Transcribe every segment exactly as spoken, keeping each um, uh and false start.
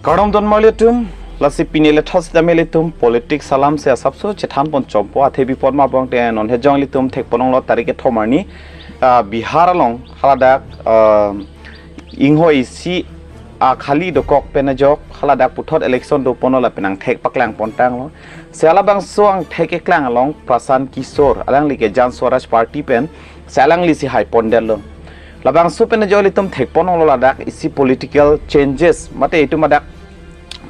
Kardom don marli atum, lasi pini le thos tame ilitum politics alam si asapso chethan pon chompo. Athe bipot ma bong te non he jong ilitum thek ponlonglo tarik kethom arni, ah, Bihar along haladak, ah, inghoi isi akhali dokok pen ajok haladak puthot election do ponlo lapen angthek paklang pontanglo. Si halabangso angthek keklang along Prashant Kishore alangli ke Jan Swaraj Party pen si alangli si hai pondetlo. Labangso pen ajok ilitum thek ponlonglo ladak isi political changes mate itum adak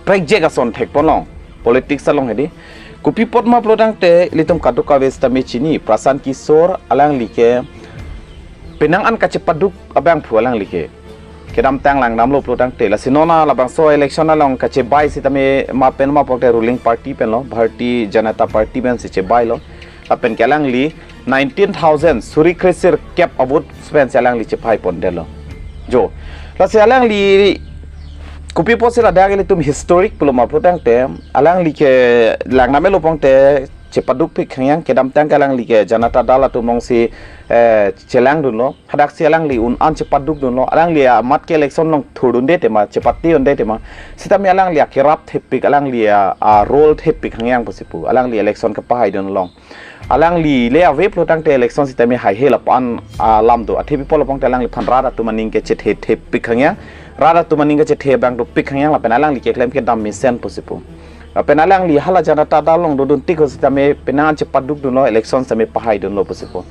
prekjek ason thek ponlong politics along hedi. Kopi apot ma pulotangte ilitum kadokave sitame chini Prashant Kishore alangli ke penang an kachepaduk abangphu alangli ke. Kedamtang langdamlo pulotangte lasi non labangso election along kachebai sitame ma pen ma pokte ruling party pen lo, Bharatiya Janata Party pen si chebailo. Lapen ke alangli nineteen thousand suri kresir kep a-vote pen si alangli chepai pondetlo. Jo. Lasi alangli kopi apot si ladak ilitum historic pulo ma pulotangte alangli ke langdam-etlo pongte chepaduk pik hangyang, kedamtang ke alangli ke Janata Dal atum along si, eh, chelangdunlo. Hadak si alangli un an chepadukdunlo. Alangli amat ke election along thurdunde tema, chepate unde tema. Sitame alangli akerap thepik, alangli a, a-role thepik hangyang pusi pu. Alangli election kapahaidun along. Alangli le ave pulotangte election sitame haihe lapu-an alam do. Athe bipot lo pongte alangliphan rat atum aning ke chethe thepik hangyang. Rat atum aning ke chethe abang dopik hangyang lapen alangli keklem kedam mesen pusi pu. Lapen alangli hala Janata Dal along dodun tik ho sitame penang an chepadukdunlo, election sitame pahaidunlo pusi pu.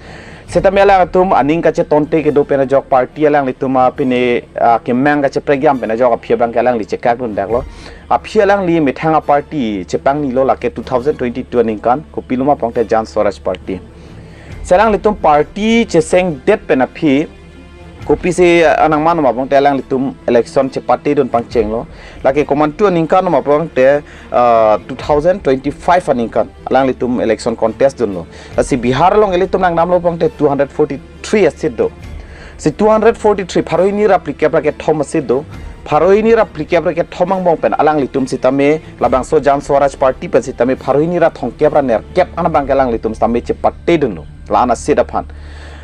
Sitame alangtum aning kachetonte kedo pen ajok party alanglitum a pine, ah, kemang kachepregiam pen ajok aphi abang ke alangli chekakdundaklo. Aphi alangli methang a-party chepangnilo lake two thousand twenty-two aningkan, kopilo ma pongte Jan Swaraj Party. Si alanglitum party chesengdet pen aphi, kopisi anang mano ma pongte alanglitum election chepatedun pangchenglo. Lake komantu aningkan ma pongte, ah, two thousand twenty-five aningkan alanglitum election contest dunlo. Lasi Bihar along ilitum langdamlo pongte two hundred forty-three a-seat do. Si two hundred forty-three, pharo hini ra phlikep ra kethom a-seat do. Pharo hini ra phlikep ra kethom angbong pen alanglitum sitame labangso Jan Swaraj Party pen sitame pharo hini ra thomkep ra nerkep an abang ke alanglitum sitame chepatedunlo. La-an a-seat aphan.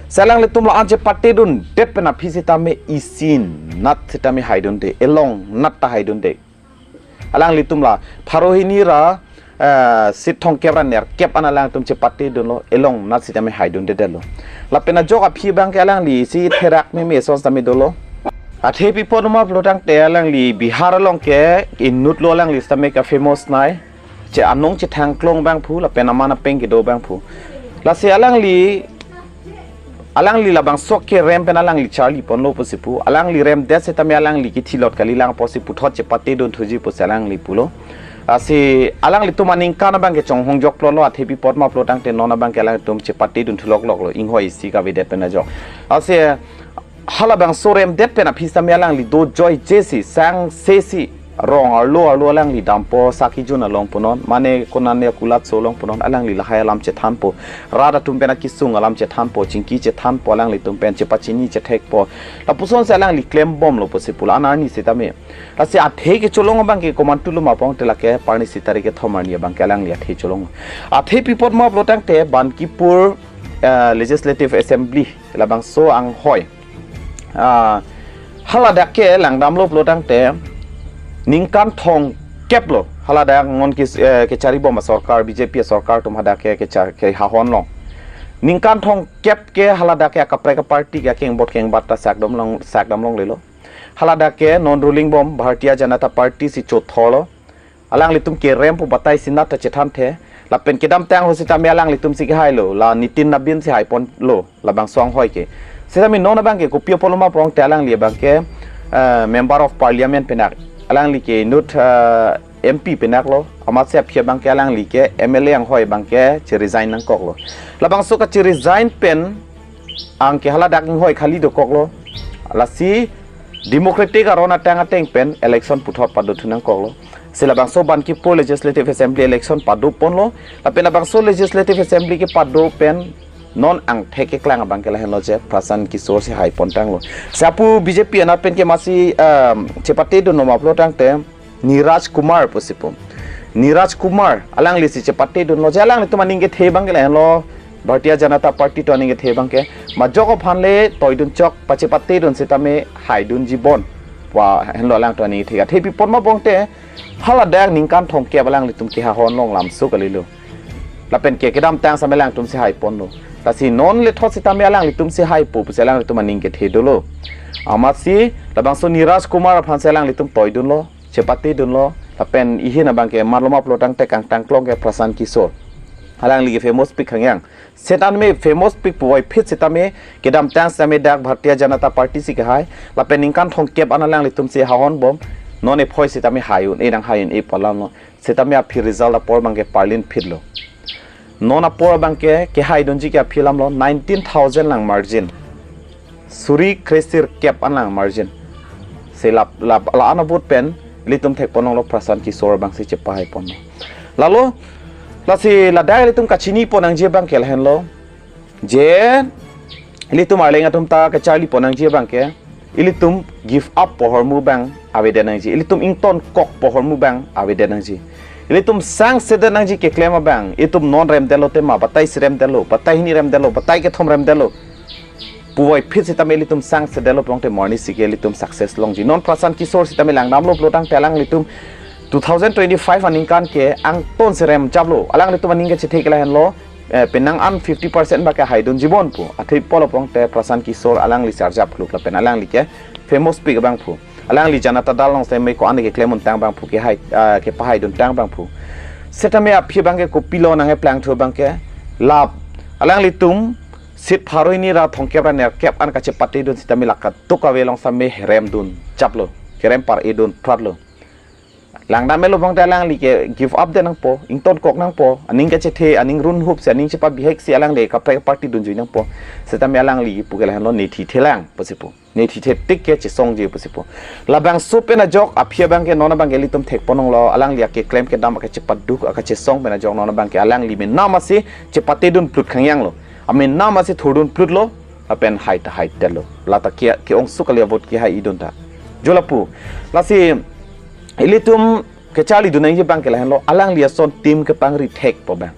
Si alanglitum la-an chepatedundet pen aphi sitame isinat sitame haidunde, elongnat ta haidunde. Alanglitum la pharo hini ra, eh, seat thomkep ra nerkep an alangtum chepatedunlo, elongnat sitame haidundedetlo. Lapen ajok aphi abang ke alangli si therak meme ason sitame dolo. Athe pi apot ma pulotangte alangli Bihar along ke inutlo, alangli sitame ka-famous nai. Che anong chethangklong abangphu lapen aman apeng kedo abangphu. Lasi alangli, alangli labangso kerem pen alangli charli ponlo pusi pu. Alangli remdet sitame alangli kithilot kalilang pusi puthot chepatedun thuji pusi alangli pulo. Lasi alanglitum aningkan abang ke chonghong jokplotlo, athe pi apot ma pulotangte non abang ke alangtum chepatedun thulokloklo, inghoi isi kavedet pen ajok. Lasi halabangso remdet pen aphi sitame alangli dojoije si, sangse si, rong arlo arlo alangli dampo, sakijun along punon, mane konane akulatso along punon, alangli lahai alam chethanpo, rat atum pen akesung alam chethanpo, chingki chethanpo, alanglitum pen chepachini chethekpo. Lapuson si alangli klembomlo pusi pu la-an arni sitame. Lasi athe kecholong abang ke komantulo ma pongte lake pharo hini isi tarik kethom arni abang ke alangli athe cholong. Athe pi apot ma pulotangte Bankipur, eh, Legislative Assembly labangso anghoi. Ah, haladak ke langdamlo pulotangte ningkan thomkep lo. Haladak non ke, eh, kecharibom asorkar, B J P asorkar atum hadak ke kechar kehahonlo. Ningkan thomkep ke haladak ke akaprek a-party ke kengbot kengbat ta sakdamlong, sakdamlonglelo. Haladak ke non ruling bom Bharatiya Janata Party si chothorlo. Alanglitum kerem pu batai sinat ta chethanthe. Lapen kedamtang ho sitame alanglitum si kehailo, la Nitin Nabin si haiponlo labangso anghoi ke. Sitame non abang ke kopi apotlo ma pulotangte alangli abang ke, eh, Member of Parliament penak. Alangli ke inut, eh, M P penaklo. Amatsi aphi abang ke alangli ke M L A anghoi abang ke cheresign nangkoklo. Labangso kacheresign pen anke haladak inghoi khali dokoklo. Lasi democratic aron atang ateng pen election puthot padothu nangkoklo. Si labangso Bankipur Legislative Assembly election padoponlo. Lapen labangso Legislative Assembly kepado pen non angthek keklang abang ke lahenlo je Prashant Kishore si haipontanglo. Si apu B J P anat pen ke masi, um, chepatedunlo ma pulotangte Niraj Kumar pusi pu. Niraj Kumar, alangli si chepatedunlo je alanglitum aning kethe abang ke lahenlo. Bharatiya Janata Party atum aning kethe abang ke. Majok aphan le toidun chok pachepatedun sitame haidunji bon. Wa henlo alangtum aning thek athe pi pon ma bongte, haladak ningkan thomkep alanglitum kehai ahon long lamso kalilo. Lapen ke kedamtang sitame alangtum si hai ponlo. Lasi non lethot sitame alanglitum si haipo pusi alanglitum aning kethe dolo. Amatsi labangso Niraj Kumar aphan si alanglitum toidunlo, chepatedunlo. Lapen ihin abangke marloma pulotangte kangtangklong ke Prashant Kishore. Alangli ke famous pik khangyang. Setame famous pik puvoiphit sitame kedamtang sitame dak Bharatiya Janata Party si kehai. Lapen ningkan thomkep an alanglitum si hai ahon bom. Non ephoi sitame hai un-e, nang hai un-e pu alamlo. Sitame aphi result apor abangke parlin phitlo. Non apor abangke kehaidunji ke aphi alamlo, nineteen thousand lang margin. Suri kresirkep an lang margin. Si lap, lap, la-an a-vote pen ilitum thek ponlonglo Prashant Kishore abang si chepahai ponlo. Lalo, lasi ladak ilitum kachini ponnangji abangke lahenlo. Je ilitum arleng atum ta kacharli ponnangji abangke, ilitum give up pu ahormu abang avedet nangji. Ilitum ingtonkok pu ahormu abang avedet nangji. Ilitum sangsedet nangji keklem abang. Itum non remdetlo tema, batai isi remdetlo, batai hini remdetlo, batai kethom remdetlo puvoiphit sitame ilitum sangsedetlo pulotangte morning si ke ilitum success longji. Non Prashant Kishore sitame langdamlo pulotangte alanglitum two thousand twenty-five aningkan ke angton si remjaplo. Alanglitum aning kachethe ke lahenlo, eh, penang an fifty percent abangke haidunji bon pu. Athe pi pulo pulotangte Prashant Kishore alangli si arjap kluk lapen alangli ke famous pik abang pu. Alangli Janata Dal along sitame ko-an keklem untang abang pu, kehai, ah, kepahaidun tang abang pu. Setame aphi abangke kopilo nangkeplangthu abangke, lap alanglitum seat pharo hini ra thomkep ra nerkep an kachepatedun sitame la kadokave along sitame remdunjaplo, kerem par-edun pratlo. Langdam-etlo pulotangte alangli ke give up det nangpo, ingtonkok nangpo, aning kachethe, aning runhup si, aning chepabihek si alangli kaprek party dunjui nangpo. Sitame alangli pu ke lahenlo, ne thithelang pusi pu. Ne thithe tik ke chesongji pusi pu. Labangso pen ajok aphi abangke non abangke ilitum thek ponlonglo, alangli akeklem kedam, akechepaduk, akachesong pen ajok non abangke alangli menam asi chepatedun plut khangyanglo. Amenam asi thurdun plutlo, lapen hai ta haidetlo. La ta ke, ke-ongso kali a-vote kehai-edun ta. Jo lapu. Lasi ilitum kacharlidun nangji abangke lahenlo, alangli ason team kepangri thek pu abang.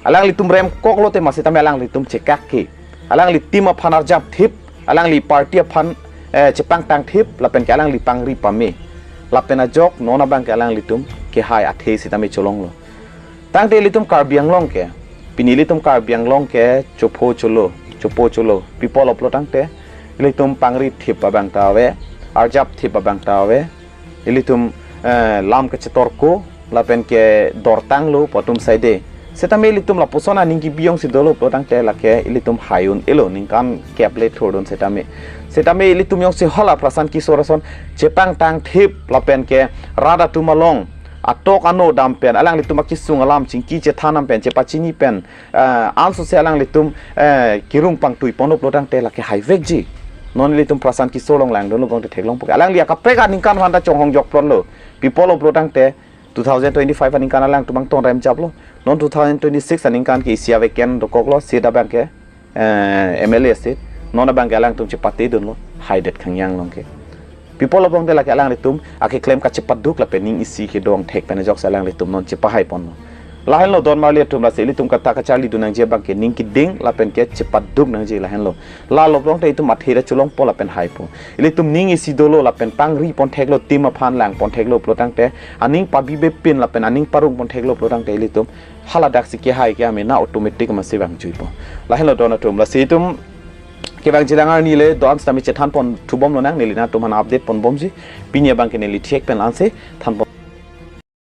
Alanglitum remkoklo tema sitame alanglitum chekak ke. Alangli team aphan arjapthip, alangli party aphan, eh, chepangtangthip, lapen ke alangli pangri pame. Lapen ajok non abangke alanglitum kehai athe sitame cholonglo. Tangte ilitum Karbi Anglong ke, pini ilitum Karbi Anglong ke chopho cholo, chopho cholo. Pi pulo pulotangte ilitum pangrithip abang ta ave, arjapthip abang ta ave. Ilitum, eh, lam kachetorko, lapen ke dortanglo pu atum saide. Sitame ilitum lapuson aning kebi jongsi dolo pulotangte lake ilitum hai un-elo, ningkan kep le thurdun sitame. Sitame ilitum jongsi hala Prashant Kishore ason chepangtangthip lapen ke rat atum along atok ano dam pen, alanglitum akesung alam chingki chethan dam pen, chepachini pen, eh, ansose alanglitum, eh, kerung pangtui ponlo pulotangte lake haivekji. Non ilitum Prashant Kishore along langdunlo pulotangte theklongpo ke. Alangli akaprek aningkan aphan ta chonghongjok plotlo. Pi pulo pulotangte two thousand twenty-five aningkan alangtum angton remjaplo. Non two thousand twenty-six aningkan ke isi avekent dokoklo, seat abangke, eh, M L A seat. Non abangke alangtum chepatedunlo, haidet khangyang along ke. Pi pulo pulotangte lake alanglitum akeklem kachepaduk lapen ning isi kedong thek pen ajok si alanglitum non chepahai ponlo. Lahenlo don marli atum, lasi ilitum kata kacharlidun nangji abangke ning keding lapen ke chepaduk nangji lahenlo. Lalo pulotangte itum athe ra cholongpo lapen haipo. Ilitum ning isi dolo lapen pangri pon theklo, team aphan lang pon theklo pulotangte, aning pabi bepin lapen aning parung pon theklo pulotangte ilitum haladak si kehai ke amena automatic masi vangjuipo. Lahenlo don atum, lasi itum kevangji lang arni le do-an sitame chethan pon thubomlonang, neli nangtum aphan update ponbomji. Pini abangke neli thek pen la-ansi than pon.